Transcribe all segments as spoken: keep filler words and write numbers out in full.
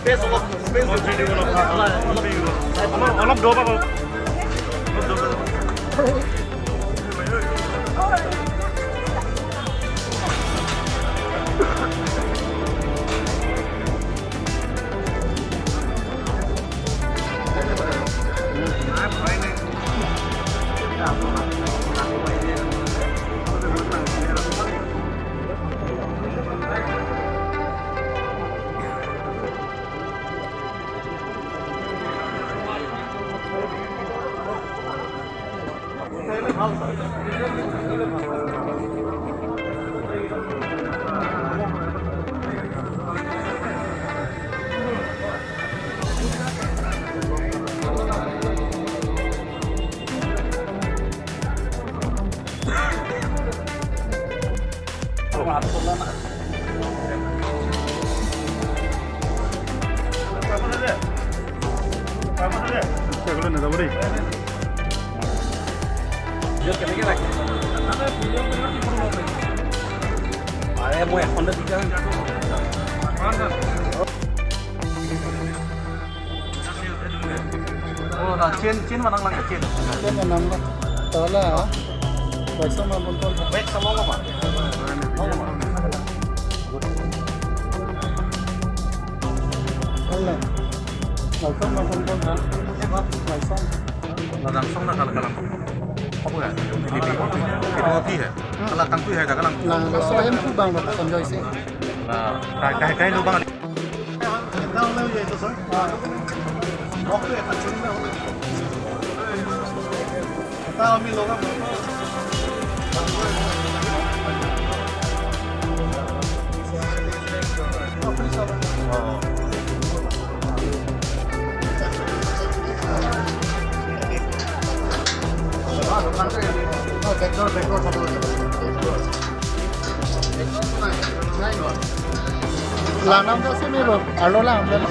Space অলপ, space অলপ, অলপ দূৰ পৰা, অলপ দূৰ পৰা। আৰে, মই এখন দি দিয়া। Oh, na chain, chain manang lang, chain. Chain manang lang. Tala, ah. Baik sama, bonton. Baik sama, apa? Ala. Baik sama, bonton, ha? Baik sama. Langsung na kalau kalau. Apa ya? Ini, ini, ini, ini, ini, ya. Kalau tangku ya, kalau. Nah, langsung yang kubang, Pak Sanjoy sih. Nah, kayak, kayak, kayak lubang. Lanam do ase me bo. Arlo lang, arlo lang.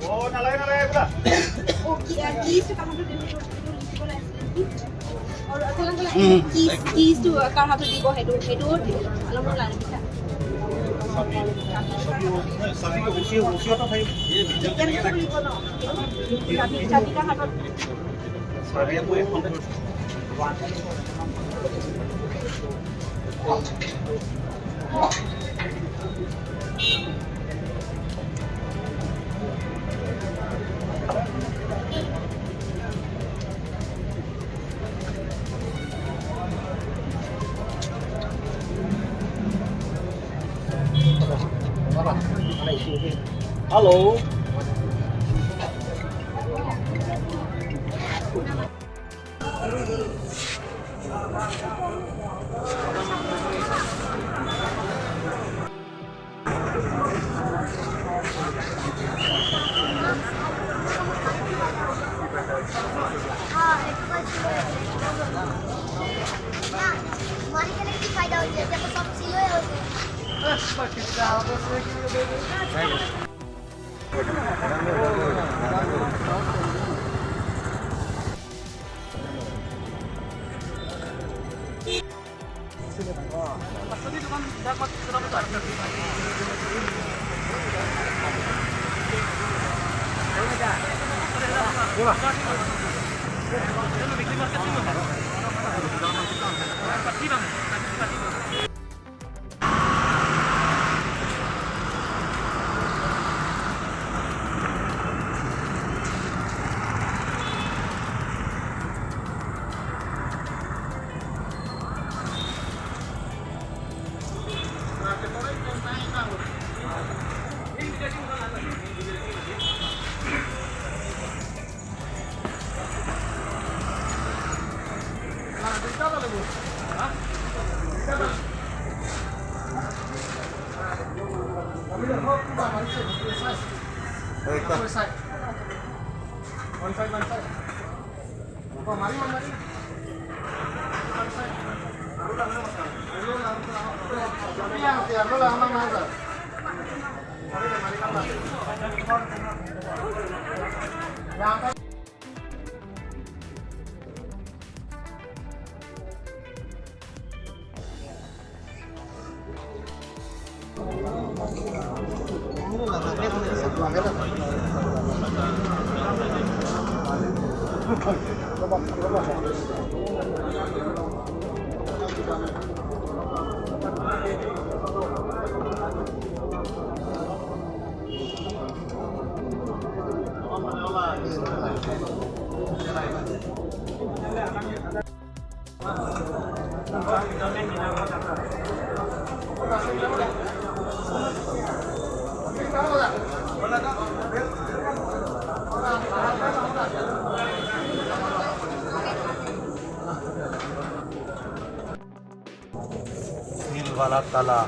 Oh, nalai, nalai, pura. Oh, ki-, uh, keys to come to the, or, uh, kalang, kalang, hmm, keys, keys to, uh, car hatu dibo, hedu, hedu, alam mo lang, bisa. Sabi ko, usi, usi auto hai. Yan ko, ko, no. Sabi, sabi ka hatu. Hello. One side, one side. Oh, mari, mari. One side. Seal wala tala.